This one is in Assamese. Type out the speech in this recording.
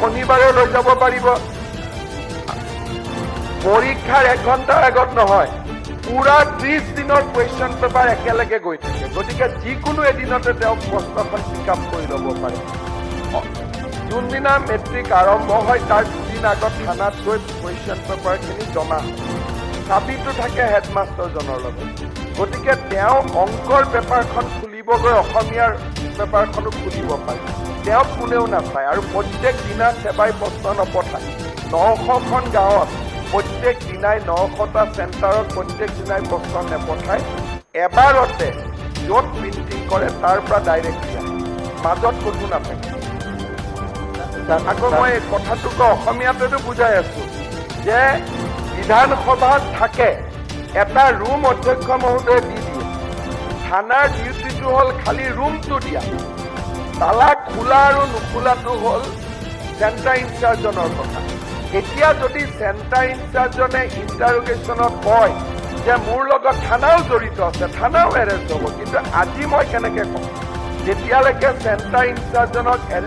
শনিবাৰেও লৈ যাব পাৰিব। পৰীক্ষাৰ এঘণ্টাৰ আগত নহয়, পুৰা 30 দিনৰ কুৱেশ্যন পেপাৰ একেলগে গৈ থাকে। গতিকে যিকোনো এদিনতে তেওঁক প্ৰশ্নখন পিক আপ কৰি ল'ব পাৰে। যোনদিনা মেট্ৰিক আৰম্ভ হয়, তাৰ 2 দিন আগত থানাত গৈ কুৱেশ্যন পেপাৰখিনি জমা হয়। চাবিটো থাকে হেডমাষ্টাৰজনৰ লগত। গতিকে তেওঁ অংকৰ পেপাৰখন খুলিব গৈ অসমীয়াৰ পেপাৰখনো খুলিব পাৰে। তেওঁক কোনেও নাচায়। আৰু প্ৰত্যেক দিনা সেৱাই প্ৰশ্ন নপঠায়। 900খন গাঁৱত প্ৰত্যেক দিনাই 900টা চেণ্টাৰত প্ৰত্যেক দিনাই প্ৰশ্ন নেপঠায়। এবাৰতে য'ত প্ৰিণ্টিং কৰে, তাৰ পৰা ডাইৰেক্ট দিয়া, মাজত ক'তো নাথাকে। আকৌ মই কথাটোক অসমীয়াতেতো বুজাই আছো যে বিধানসভাত থাকে এটা ৰুম, অধ্যক্ষ মহোদয়ে দি দিয়ে। থানাৰ ডিউটিটো হ'ল খালি ৰুমটো দিয়া। তালা খোলা আৰু নোখোলাটো হ'ল চেণ্টাৰ ইনচাৰ্জনৰ কথা। এতিয়া যদি চেণ্টাৰ ইনচাৰ্জনে ইণ্টাৰোগেশ্যনত কয় যে মোৰ লগত থানাও জড়িত আছে, থানাও এৰেষ্ট হ'ব। কিন্তু আজি মই কেনেকে ক'ম, যেতিয়ালৈকে চেণ্টাৰ ইনচাৰ্জনক এৰেষ্ট